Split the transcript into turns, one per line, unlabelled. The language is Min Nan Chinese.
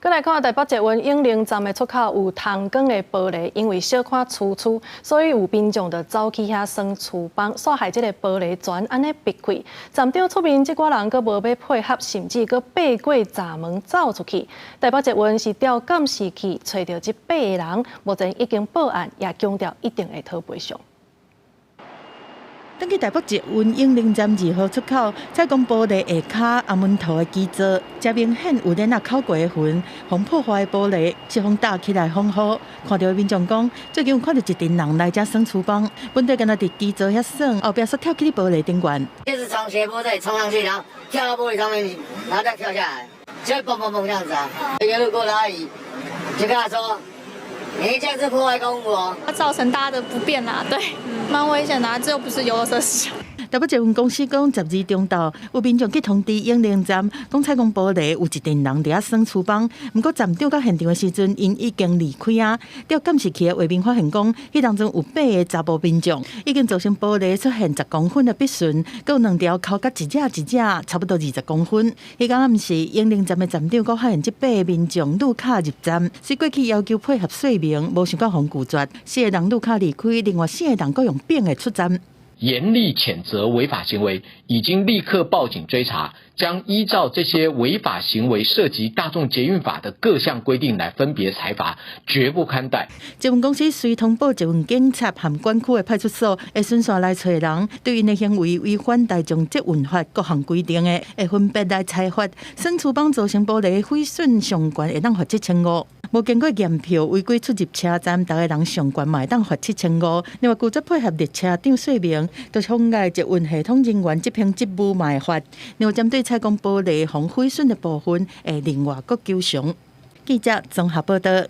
閣來看台北捷運永寧站的出口有通光的玻璃，因為小可粗粗，所以有民眾就走去遐耍廚枋，煞害這个玻璃全按呢爿開。站長出面，這寡人閣無欲配合，甚至閣爬過閘門走出去。台北捷運是調監視器揣著這八个人，目前已經報案，也強調一定會討賠償。
轉去台北捷運永寧站二號出口，採光玻璃下跤阿門頭的基座，遮明顯有鏈仔抾過的痕，予破壞的玻璃是予搭起來風雨。看著的民眾講，最近有看著一陣人來遮耍廚枋，本底敢若佇基座遐耍，後壁煞跳去玻璃頂懸。
就是從斜坡這裡衝上去，然後跳到玻璃上面，然後再跳下來，就蹦蹦蹦這樣子啊。一個路過的阿姨就跟他說：“你這樣子破壞公物哦。”
造成大家的不便啦，對，蠻危險的啊，這又不是遊樂設施。
台北捷運公司講，12中晝有民眾去通知永寧站，講採光玻璃有一陣人佇遐耍廚枋。毋過站長到現場的時陣，𪜶已經離開啊。調監視器的畫面發現講，彼當中有八个查埔民眾，已經造成玻璃出現10公分的爿痕，閣有兩條抾甲一隻一隻，差不多20公分。彼工暗時，永寧站的站長閣發現這八个民眾魯卡入站，隨過去要求配合說明，無想到予拒絕。四个人魯卡離開，另外四个人閣用反的出站。
嚴厲譴責違法行為，已經立刻報警追查，將依照這些違法行為涉及大眾捷運法的各項規定來分別裁罰，絕不寬待。
捷運公司隨通報捷運警察和管區的派出所，會循線來揣人，對𪜶的行為違反大眾捷運法各項規定的，會分別來裁罰。耍廚枋造成玻璃毀損，上懸會當罰7500。無經過驗票違規出入車站，逐个人上懸嘛會當罰7500。另外，拒絕配合列車長說明，就是妨礙捷運系統人員執行職務嘛會罰。另外，針對採光玻璃予毀損的部分，會另外閣求償。記者綜合報導。